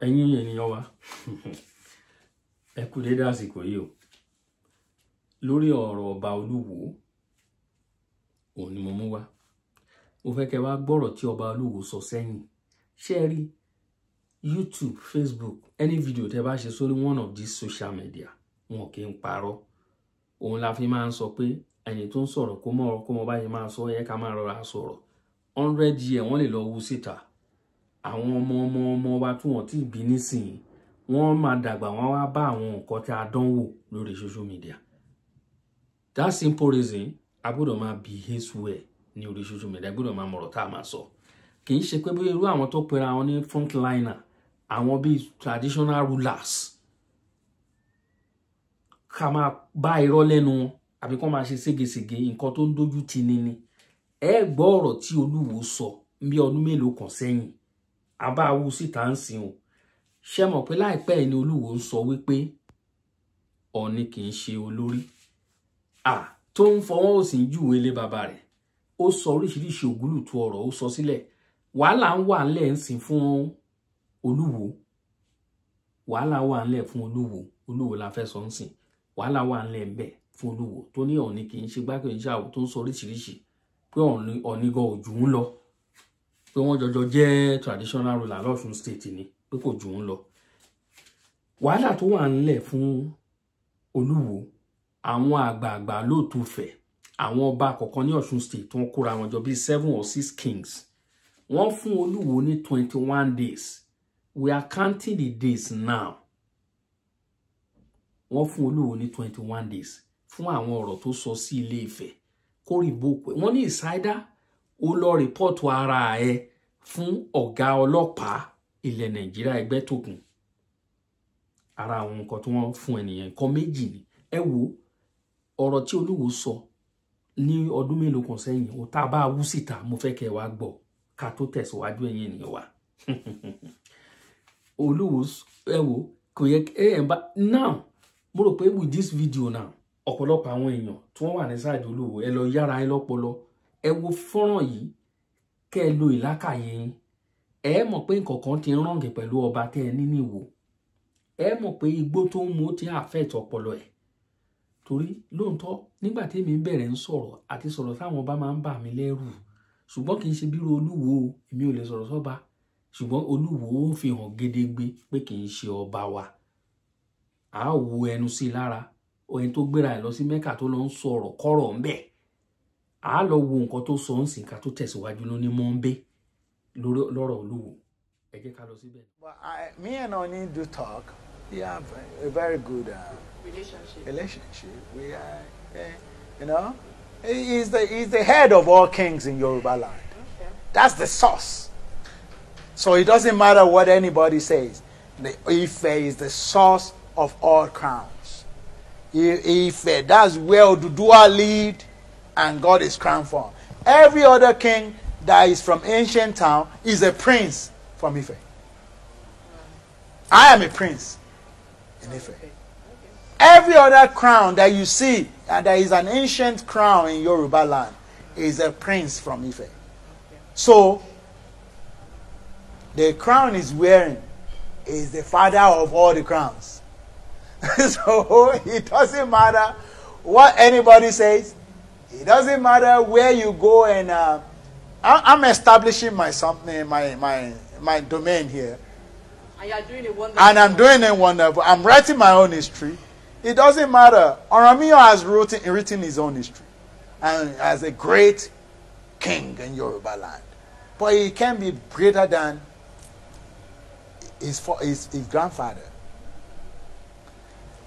Ẹ̀yin ènìyàn wa, ẹ kú dédé àsìkò yìí o. Lórí ọ̀rọ̀ ọba Olúwo òun ni mo mú wá. Mo fẹ́ kẹ́ wá gbọ́rọ̀ tí ọba Olúwo sọ sẹ́yìn. Ṣé ẹ rí YouTube, Facebook, any video tẹ́ bá ṣe sórí one of these social media, wọn kì í parọ́. Òun la fi máa ń sọ pé ẹni tó ń sọ̀rọ̀ kó mọ̀ kó mọ báyìí máa sọ yẹ ká máa rọra sọ̀rọ̀. 100 year wọ́n lè lọ wú síta. Àwọn ọmọ ọmọ ọmọ wa tí wọ́n ti bí nísìnyí, wọ́n máa dàgbà, wọ́n wá bá àwọn nǹkan tí a dánwò lórí social media. That simple reason, a gbọ́dọ̀ máa behave well ní orí social media, a gbọ́dọ̀ máa mọ̀rọ̀ tá a máa sọ. Kì í ṣe pé bí irú àwọn tó pera wọn ní frontliner, àwọn bíi traditional rulers, ká máa bá irọ́ lẹ́nu wọn àbí kó máa ṣe ségesège. Nǹkan tó ń dojú ti ni ni. Ẹ gbọ́ ọ̀rọ̀ tí Olúwo sọ bí ọdún mélòó kan sẹ́yìn, àbá wú síta ń sìn o. Ṣé mọ̀ pé láìpẹ́ ni Olúwo ń sọ wípé Ọ̀ọ̀ni kì í ṣe olórí à tó ń fọwọ́ òsì ń júwèé lé bàbá rẹ̀? Ó sọ oríṣiríṣi ògúlùtù ọ̀rọ̀, ó sọ sílẹ̀. Wàhálà ń wà ńlẹ̀ ń sìn fún Olúwo. Wàhálà wà ńlẹ̀ fún Olúwo. Olúwo la fẹ́ sọ ń sìn. Wàhálà wà ńlẹ̀ ń bẹ̀ fún Olúwo tó ní Ọ̀ọ̀ni kì í ṣe gbá, kì í ṣe àwò, tó ń sọ oríṣiríṣi pé Ọ̀ọ̀ni gan ò jù ú lọ, pé wọ́n jọjọ jẹ́ traditional ruler lọ́ṣun State ni, pé kò jù ú lọ. Wàhálà tó wà ńlẹ̀ fún Olúwo, àwọn àgbààgbà lóòótọ́ fẹ̀, àwọn ọba kọ̀ọ̀kan ní Ọ̀ṣun State tó ń kóra wọn jọ bíi seven or six kings, wọ́n fún Olúwo ní 21 days. We are counting the days now. Wọ́n fún Olúwo ní 21 days fún àwọn ọ̀rọ̀ tó sọ sí Ilé Ifẹ̀, kó revoke. Wọ́n ní ìsáídá ó lọ report ara ẹ̀ fún ọ̀gá ọlọ́pàá ilẹ̀ Nàìjíríà, Ẹgbẹ́tókun. Ara àwọn nǹkan tí wọ́n fún ẹnìyẹn, nǹkan méjì ni. Ẹ wo ọ̀rọ̀ tí Olúwo sọ ní ọdún mélòó kan sẹ́yìn, ó tá a bá wú síta. Mo fẹ́ kẹ́ ẹ wá gbọ́ ká tó tẹ̀síwájú. Ẹ̀yin ènìyàn wa, Olúwo, ẹ wo, kò yẹ ẹ ẹ bá now. Mo rò pé with this video now, ọ̀pọ̀lọpọ̀ àwọn èèyàn tí wọ́n wà ní side Olúwo, ẹ lọ yára ẹ lọ́pọlọ. Ẹ wo fọ́nrán yìí, kẹ́ ẹ lo ìlàkàyè yín. Ẹ mọ̀ pé nǹkan kan ti ń wrong pẹ̀lú ọba tẹ́ ẹ ní níwò. Ẹ mọ̀ pé igbó tó ń mu ti affect ọpọlọ ẹ̀, torí lóòótọ́, nígbà tí èmi bẹ̀rẹ̀ ń sọ̀rọ̀ àti sọ̀rọ̀ táwọn ọba máa ń bà mí lẹ́rù, ṣùgbọ́n kì í ṣe bírú Olúwo. Èmi ò lè sọ̀rọ̀ sọ́ba, ṣùgbọ́n Olúwo ó fi hàn gédégbé pé kì í ṣe ọba wa. À á wo ẹnu sí i lára ẹni tó gbéra ẹ̀ lọ sí Mẹ́kà, tó lọ ń sọ̀rọ̀ kọ́rọ̀ ń bẹ̀. À á lọ wo nǹkan tó sọ ń sìn ká tó tẹ̀síwájú lóní mọ́ńbé lọ́rọ̀ Olúwo. Ẹ jẹ́ ká lọ síbẹ̀. But me and Oni do talk. We have a very good relationship. Relationship. We are, he's the head of all kings in Yoruba land. That's the source. So it doesn't matter what anybody says. The Ife is the source of all crowns. Ife, that's where Oduduwa lived and got his crown from. Every other king that is from ancient town is a prince from Ife. I am a prince in Ife. Every other crown that you see, and there is an ancient crown in Yoruba land, is a prince from Ife. So, the crown he's wearing is the father of all the crowns. So, it doesn't matter what anybody says. It doesn't matter where you go, and I'm establishing my something, my domain here. And you are doing a wonderful And I'm job. Doing it wonderful. I'm writing my own history. It doesn't matter. Oranmiyan has written his own history and as a great king in Yoruba land. But he can be greater than his grandfather.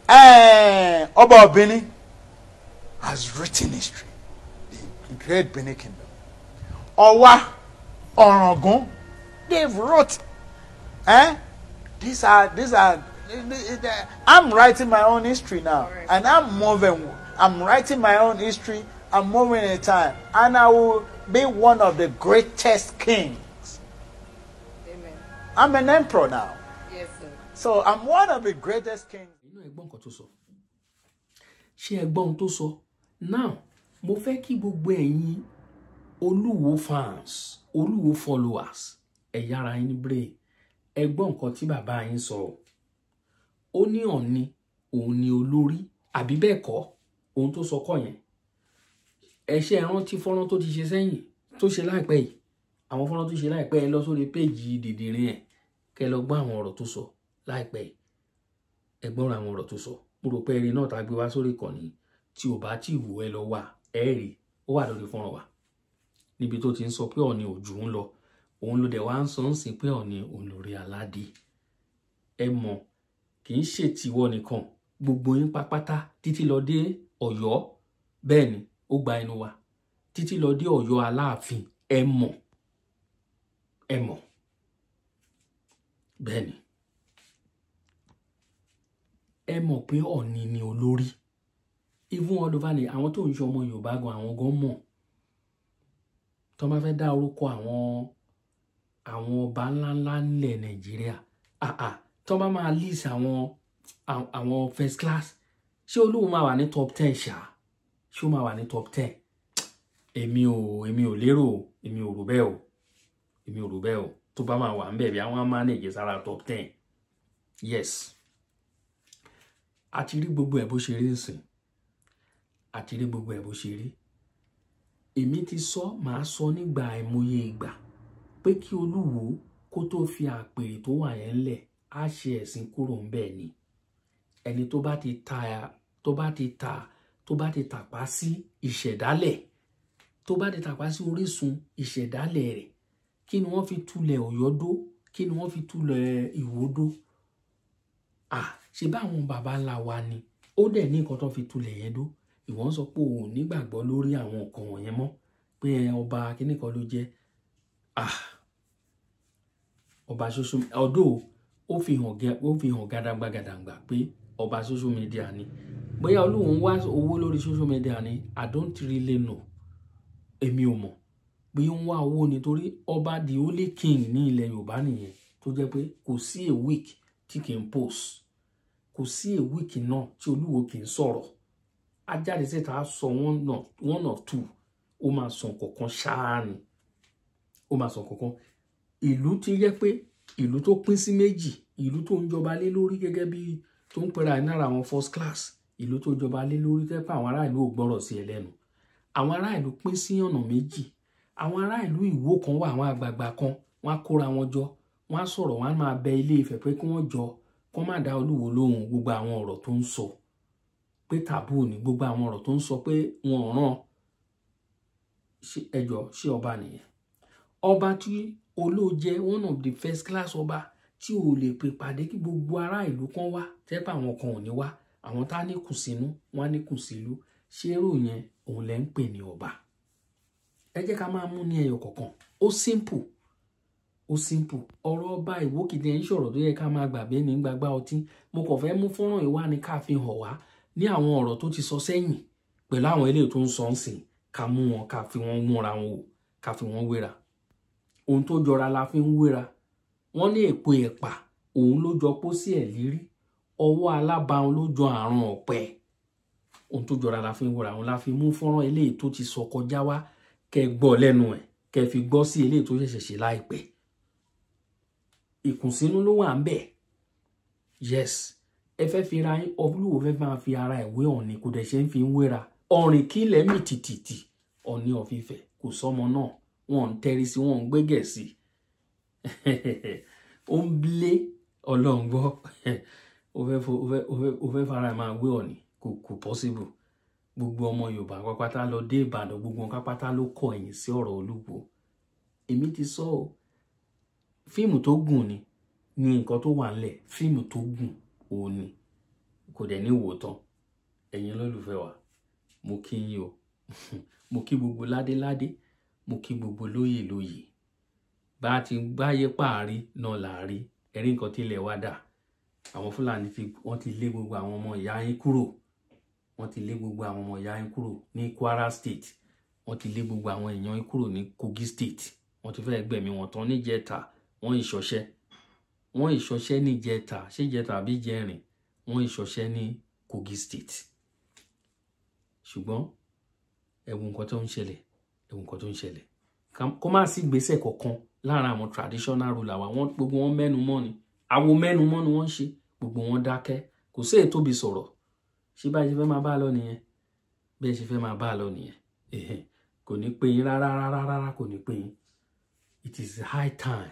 And Oba of Benin has written history. The great Benin Kingdom. Owa, Orangun, they've wrote. Eh? These are I'm writing my own history now. And I'm moving. I'm writing my own history. I'm moving in time. And I will be one of the greatest kings. Amen. I'm an emperor now. Yes, sir. So I'm one of the greatest kings. Inú ẹ gbọ́ nǹkan tó sọ. Ṣé ẹ gbọ́ ohun tó sọ now? Mo fẹ́ kí gbogbo ẹ̀yin Olúwo fans, Olúwo followers, ẹ yára yín ní brain. Ẹ gbọ́ nǹkan tí bàbá yín sọ. Ó ní Ọ̀ọ̀ni òun ni olórí, àbí bẹ́ẹ̀ kọ́? Ohun tó sọ kọ́ yẹn. Ẹ ṣe ẹ rántí fọ́nrán tó ti ṣe sẹ́yìn, tó ṣe láìpẹ́ yìí, àwọn fọ́nrán tó ṣe láìpẹ́? Ẹ lọ sórí péèjì Dìdìrín ẹ̀, kẹ́ lọ gbọ́ àwọn ọ̀rọ̀ tó sọ láìpẹ́ yìí. Ẹ gbọ́rọ̀ àwọn ọ̀rọ̀ tó sọ. Mo rò pé eré náà tá a gbé wá sórí ìkànnì, tí ò bá tí wò, ẹ lọ wà, ẹ rí, ó wà lórí fọ́nrán wa níbi tó ti ń sọ pé Ọ̀ọ̀ni òjò ń lọ. Òun ló dẹ̀ wá ń sọ ń sìn pé Ọ̀ọ̀ni òun lórí aládé. Ẹ mọ̀, kì í ṣe tìwọ nìkan, gbogbo yín pápátá títí lọ dé Ọ̀yọ́. Bẹ́ẹ̀ ni, ó gba ẹnu wa títí lọ dé Ọ̀yọ́ Aláàfin. Ẹ mọ̀, ẹ mọ̀. Bẹ́ẹ̀ ni, ẹ mọ̀ pé Ọ̀ọ̀ni ni olórí. Even all over ni àwọn tó ń ṣe ọmọ Yorùbá gan, àwọn gan mọ̀. Tó máa fẹ́ dá orúkọ àwọn ọba ńláńlá ńlẹ̀ Nàìjíríà, àà tó bá máa list àwọn first class, ṣé Olúwo máa wà ní top 10 ṣá? Ṣé ó máa wà ní top 10? Èmi ò lérò, èmi ò rò bẹ́ẹ̀ o, èmi ò rò bẹ́ẹ̀ o. Tó bá máa wà ń bẹ̀, bí àwọn manage sára top 10, yes. A ti rí gbogbo ẹ̀ bó ṣe rí nsìn, a ti rí gbogbo ẹ̀ bó ṣe rí. Èmi ti sọ, màá sọ nígbà àìmọye ìgbà pé kí Olúwo kó tó fi àpèrè tó wà yẹn ńlẹ̀, á ṣe ẹ̀sìn kúrò ńbẹ̀ ni. Ẹni tó bá ti tàpá sí ìṣẹ̀dálẹ̀, tó bá ti tàpá sí orísun ìṣẹ̀dálẹ̀ rẹ̀, kí ni wọ́n fi tulẹ̀ Ọ̀yọ́ dó? Kí ni wọ́n fi tulẹ̀ Ìwó dó? À ṣe báwọn baba ńlá wa ni. Ó dẹ̀ ní nǹkan tó fi tulẹ̀ yẹn dó. Ìwọ ń sọ pé òun ò nígbàgbọ́ lórí àwọn nǹkan wọ̀nyẹn mọ́, pé ọba kíní kan ló jẹ́. Ah, ọba social, although ó fi hàn gàdàgbà gàdàgbà pé ọba social media ni. Bóyá Olúwo ń wá owó lórí social media ni, I don't really know. Èmi ò mọ̀ bí ó ń wá owó, nítorí ọba, the only king ní ilẹ̀ Yorùbá nìyẹn tó jẹ́ pé kò sí a week tí kì í post, kò sí a week náà tí Olúwo kì í sọ̀rọ̀. Á jáde síta, á sọ one or two, ó máa sọ nǹkan ṣáá ni, ó máa sọ kankan. Ìlú tí yẹ pé ìlú tó pín sí méjì, ìlú tó ń jọba lé lórí gẹ́gẹ́ bí tó ń pera ẹ̀ nára àwọn first class, ìlú tó jọba lé lórí tẹ́ pé àwọn ará ìlú ò gbọ́rọ̀ sí ẹ lẹ́nu. Àwọn ará ìlú pín sí ọ̀nà méjì. Àwọn ará ìlú Ìwó kan wà, àwọn àgbààgbà kan, wọ́n á kóra wọn jọ, wọ́n á sọ̀rọ̀, wọ́n á máa bẹ Ilé Ifẹ̀ pé kí wọ́n jọ kó má dá Olúwo lóhùn, gbogbo àwọn ọ̀rọ̀ tó ń sọ pé tàbú ni, gbogbo àwọn ọ̀rọ̀ tó ń sọ pé wọn ò rán ẹjọ́. Ṣé ọba nìyẹn? Ọba tí olóòjẹ, one of the first class ọba tí ò lè pè pàdé kí gbogbo ará ìlú kan wá, tẹ́pẹ́ àwọn kan ò ní wá, àwọn tá ní kùn sínú wọn á ní kùn sílú. Ṣé èrò yẹn òun lẹ́ ń pè ní ọba? Ẹ jẹ́ ká máa mú ní ẹyọ kọ̀ọ̀kan. Ó simple, ó simple. Ọ̀rọ̀ ọba Ìwó kìdí ẹ̀ ń sọ̀rọ̀ tó yẹ ká máa gbàgbé ní gbàgbá ọtí. Mo kàn fẹ́ mú fọ́nrán ìwá ni ká fi hàn wá ní àwọn ọ̀rọ̀ tó ti sọ sẹ́yìn pẹ̀lú àwọn eléyìí tó ń sọ ń sìn, ká mú wọn, ká fi wọn múra wọn wò, ká fi wọn wéra. Ohun tó jọra la fi ń wéra. Wọ́n ní èpo ẹ̀pà òun ló jọ pósí ẹ̀ lírí, ọwọ́ alábàáhùn ló jọ àrùn ọ̀pẹ. Ohun tó jọra la fi ń wéra. Òun la fi mú fọ́nrán eléyìí tó ti sọ kọjá wá, kẹ́ gbọ́ lẹ́nu ẹ̀, kẹ́ fi gbọ́ sí eléyìí tó ṣẹ̀ṣẹ̀ ṣe láìpẹ́. Ìkùnsínú ló wà ń bẹ̀. Yes, ẹ fẹ́ fi ra yín. Olúwo fẹ́ máa fi ara ẹ̀ wé Ọ̀ọ̀ni, kò dẹ̀ ṣe ń fi ń wéra. Ọ̀rìn kílẹ̀ mì tìtìtì. Ọ̀ọ̀ni of Ifẹ̀, kò sọ́mọ náà, wọ́n ń tẹ́rí sí, wọ́n ń gbégẹ̀ sí, ó ń blé. Ọlọ́run gbọ́, ó fẹ́ fara ẹ̀ máa wé Ọ̀ọ̀ni, kò possible. Gbogbo ọmọ Yorùbá pápátá lọ dé Ìbàdàn, gbogbo wọn pápátá ló kọ ẹ̀yìn sí ọ̀rọ̀ Olúwo. Èmi ti sọ ọ́, fíìmù tó gùn ni nǹkan tó wà ńlẹ̀. Fíìmù tó gùn òun ni, kò dẹ̀ ní wò tán. Ẹ̀yin olólùfẹ́ wa, mo kí yín o. Mo kí gbogbo ládéládé, mo kí gbogbo lóyè lóyè. Bá a ti gbáyé páàrí náà là á rí ẹ̀rí nǹkan tí ilẹ̀ wa dà. Àwọn Fúlàní ti wọ́n ti lé gbogbo àwọn ọmọ ìyá yín kúrò, wọ́n ti lé gbogbo àwọn ọmọ ìyá yín kúrò ní Kwara State, wọ́n ti lé gbogbo àwọn èèyàn yín kúrò ní Kogi State. Wọ́n ti fẹ́ẹ́ gbẹ̀mí wọn tán níjẹta. Wọ́n ìṣọṣẹ́, wọ́n ìṣọṣẹ́ níjẹta, ṣé ìjẹta àbí ìjẹrin, wọ́n ìṣọṣẹ́ ní Kogi State. Ṣùgbọ́n ẹ wo nǹkan tó ń ṣẹlẹ̀, ẹ wo nǹkan tó ń ṣẹlẹ̀. Kó má sí ìgbésẹ̀ kọ̀ọ̀kan láàrin àwọn traditional ruler wa. Wọ́n gbogbo wọn mẹ́nu mọ́ ni, àwo mẹ́nu mọ́ ni wọ́n ń ṣe, gbogbo wọn dákẹ́, kò sí èyí tóbi sọ̀rọ̀. Ṣé bá ṣe fẹ́ máa bá a lọ nìyẹn? Bẹ́ẹ̀ ṣe fẹ́ máa bá a lọ nìyẹn? Ẹ̀hẹ̀n, kò ní pé yín rárá rárá rárá, kò ní pé yín. It is high time.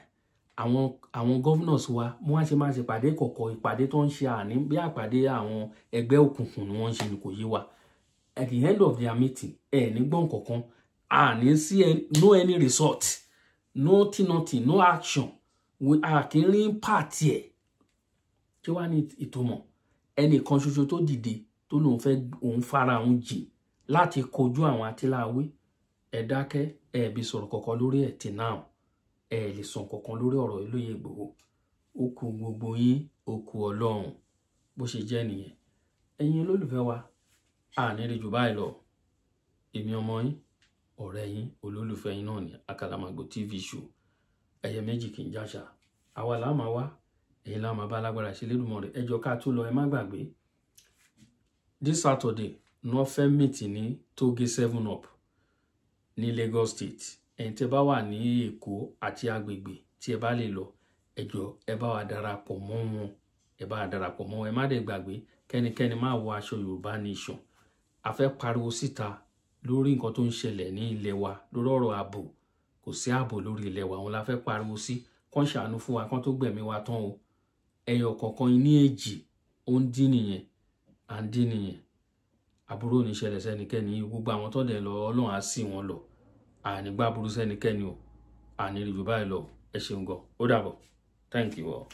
Àwọn governors wa, wọ́n á ṣe máa ṣe ìpàdé kọ̀ọ̀kan, ìpàdé tó ń ṣe àní bí àpàdé àwọn ẹgbẹ́ òkùnkùn ni wọ́n ń ṣe ni, kò yé wa. At the end of their meeting, ẹ ní gbọ́n kankan, àní sí no any result, nothing, nothing, no action. We a kì í rí pàtì ẹ̀. Kí wàá ní ìtumọ̀ ẹnìkan ṣoṣo tó dìde tó lóun fẹ́ òun fara òun jìn láti kojú àwọn atiláwí? Ẹ dákẹ́, ẹ bí sọ̀rọ̀ kankan lórí ẹ̀ tí náà ẹ lè sọ kankan lórí ọ̀rọ̀ Olóyè Ìgbòho. Ó kù gbogbo yín, ó kù Ọlọ́run. Bó ṣe jẹ́ nìyẹn. Ẹ̀yin olólùfẹ́ wa, àní rí jù báyìí lọ. Èmi ọmọ yín, ọ̀rẹ́ yín, olólùfẹ́ yín náà ní Àkàlàmàgbò TV Show. Ẹyẹ méjì kì í jáṣà. Àwa là máa wá, èyí là máa bá lágbára ṣe Lédùmarè. Ẹ jọ̀ọ́, ká tó lọ, ẹ má gbàgbé, this Saturday ní wọ́n fẹ́ meet ní Toge 7 Up ní Lagos State. Ẹ̀yin tẹ́ bá wà ní Èkó àti agbègbè tí ẹ bá lè lọ, ẹ jọ̀ọ́, ẹ bá wa darapọ̀ mọ́ wọn, ẹ bá wa darapọ̀ mọ́ wọn. Ẹ má dẹ̀ gbàgbé, kẹ́nikẹ́ni má wọ aṣọ Yorùbá Nation. A fẹ́ pariwo síta lórí nǹkan tó ń ṣẹlẹ̀ ní ilẹ̀ wa, lórí ọ̀rọ̀ ààbò. Kò sí ààbò lórí ilẹ̀ wa, òun la fẹ́ pariwo sí. Kán ṣàánú fún wa kán tó gbẹ̀mí wa tán o. Ẹyọ kọ̀ọ̀kan ní èjì ó ń dín nìyẹn, à ń dín nìyẹn. Àbúrò ò ní ṣẹlẹ̀ sẹ́nikẹ́ni. Gbogbo àwọn tó dẹ̀ lọ, Ọlọ́run á sì wọn lọ. Àní gbàbúrú sẹ́nikẹ́ni o. Àní rí jù báyìí lọ. Ẹ ṣeun gan, ó dàbọ̀. Thank you all.